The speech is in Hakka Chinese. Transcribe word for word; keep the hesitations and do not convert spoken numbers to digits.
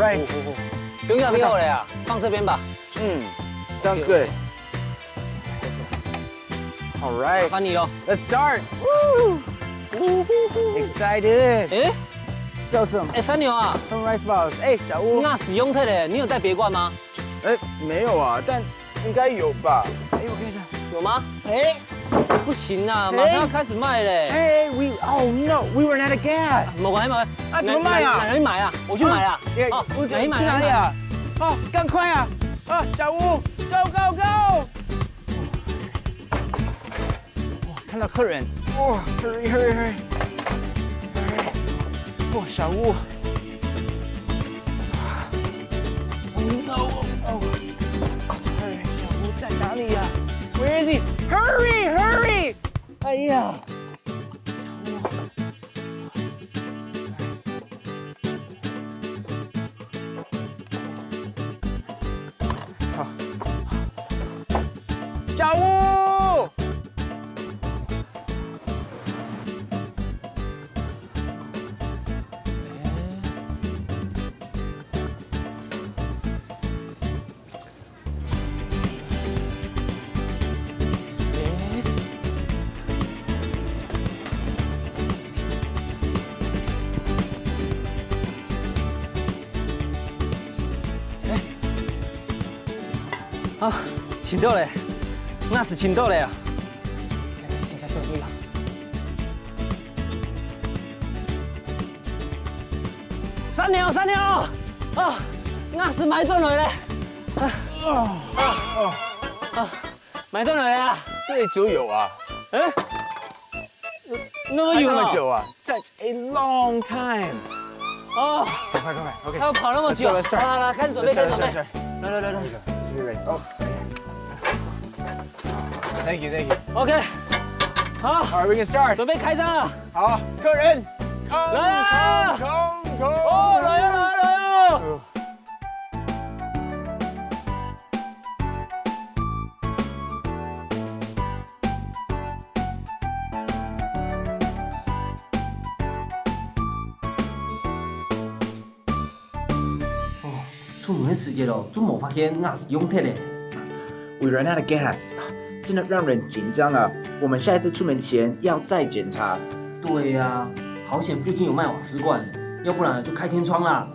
哎，不用了，不用了呀，放这边吧。嗯，sounds good. All right, 麻烦你哦。 let's start. Woo! Excited. 哎，叫什么？哎，三牛啊，很 rice balls。哎，小吴。那使用特的，你有带别罐吗？哎，没有啊，但应该有吧？哎，我看一下。有吗？哎，不行啊，马上要开始卖嘞。哎，we oh no, we run out of gas. 没关系，没关系。啊怎么卖啊哪哪里买啊？我去买啊。哎，哦我，哪里买？去哪里啊？哪里买？哦，赶快啊！啊，小吴，go go go！哇，看到客人，哇，hurry hurry hurry！哇，小吴，oh no oh no！Hurry，小吴在哪里呀？Where is he? Hurry hurry！哎呀！ 小吴！啊，尋到咧，那是尋到咧啊！應該做對了。 三牛，三牛！啊，那是買轉來咧。啊，啊，啊，買轉來啊！这里就有啊，哎，那么还远哦。那么久啊，such a long time。哦，快快快快，OK。他要跑那么久。 Let's go, let's start. 好了，来，开始准备，开始准备。来来来来来。这个，哦，thank you thank you。 OK，好， All right, we can start. 准备开张了。好，客人，冲来啊冲冲冲！哦，来呀来呀来呀！出门个时节咯，就无发现gas用忒咧。 We ran out of gas，真的让人紧张啊！我们下一次出门前要再检查。对呀、好险附近有卖瓦斯罐的，要不然就开天窗啦。